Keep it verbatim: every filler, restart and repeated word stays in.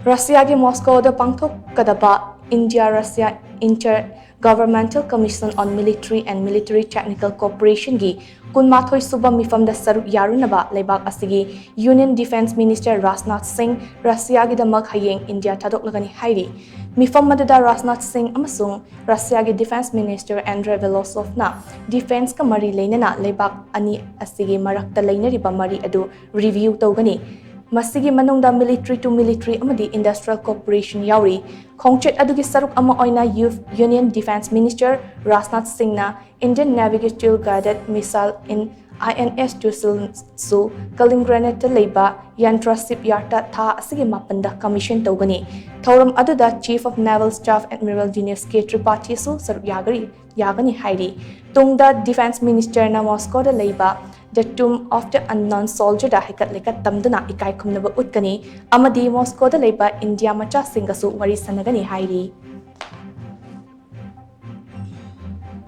ꯔꯁꯤꯌꯥꯒꯤ ꯃꯣꯁꯀꯣꯗ ꯄꯥꯡꯊꯣꯛꯀꯗꯕ India Russia Inter Governmental Commission on Military and Military Technical Cooperation ꯒꯤ ꯀꯨꯟꯃꯥꯊꯣꯏ ꯁꯨꯕ ꯃꯤꯐꯝꯗ ꯁꯔꯨꯛ ꯌꯥꯔꯨꯅꯕ ꯂꯩꯕꯥꯛ ꯑꯁꯤꯒꯤ Union Defence Minister ꯔꯥꯖꯅꯥꯊ ꯁꯤꯡ ꯔꯁꯤꯌꯥꯒꯤꯗꯃꯛ ꯍꯌꯦꯡ ꯏꯟꯗꯤꯌꯥ ꯊꯥꯗꯣꯛꯂꯒꯅꯤ ꯍꯥꯏꯔꯤ꯫ ꯃꯤꯐꯝ ꯑꯗꯨꯗ ꯔꯥꯖꯅꯥꯊ ꯁꯤꯡ ꯑꯃꯁꯨꯡ ꯔꯁꯤꯌꯥꯒꯤ Defence Minister Andrei Belosovꯅ defenceꯀ ꯃꯔꯤ ꯂꯩꯅꯅ ꯂꯩꯕꯥꯛ ꯑꯅꯤ ꯑꯁꯤꯒꯤ ꯃꯔꯛꯇ ꯂꯩꯅꯔꯤꯕ ꯃꯔꯤ ꯑꯗꯨ review ꯇꯧꯒꯅꯤ꯫ ꯃꯁꯤꯒꯤ ꯃꯅꯨꯡꯗ military to military ꯑꯃꯗꯤ industrial cooperation ꯌꯥꯎꯔꯤ꯫ ꯈꯣꯡꯆꯠ ꯑꯗꯨꯒꯤ ꯁꯔꯨꯛ ꯑꯃ ꯑꯣꯏꯅ ꯌꯨ-, Union Defence Minister ꯔꯥꯖꯅꯥꯊ ꯁꯤꯡꯅ Indian Navyꯒꯤ Stealth Guided Missile in I N S Dussel ꯁꯨ Kaliningradꯇ ꯂꯩꯕ Yantra shipyardꯇ ꯊꯥ ꯑꯁꯤꯒꯤ ꯃꯥꯄꯟꯗ commission ꯇꯧꯒꯅꯤ꯫ ꯊꯧꯔꯝ ꯑꯗꯨꯗ Chief of Naval Staff Admiral Dinesh K Tripathi ꯁꯨ ꯁꯔꯨꯛ ꯌꯥꯒꯔꯤ-, ꯌꯥꯒꯅꯤ ꯍꯥꯏꯔꯤ꯫ ꯇꯨꯡꯗ Defence Ministerꯅ ꯃꯣꯁꯀꯣꯗ ꯂꯩꯕ The Tomb of the Unknown Soldierꯗ ꯍꯩꯀꯠ ꯂꯩꯀꯠ ꯇꯝꯗꯨꯅ ꯏꯀꯥꯏ ꯈꯨꯝꯅꯕ ꯎꯠꯀꯅꯤ ꯑꯃꯗꯤ ꯃꯣꯁꯀꯣꯗ ꯂꯩꯕ ꯏꯟꯗꯤꯌꯥ ꯃꯆꯥꯁꯤꯡꯒꯁꯨ ꯋꯥꯔꯤ ꯁꯥꯟꯅꯒꯅꯤ ꯍꯥꯏꯔꯤ꯫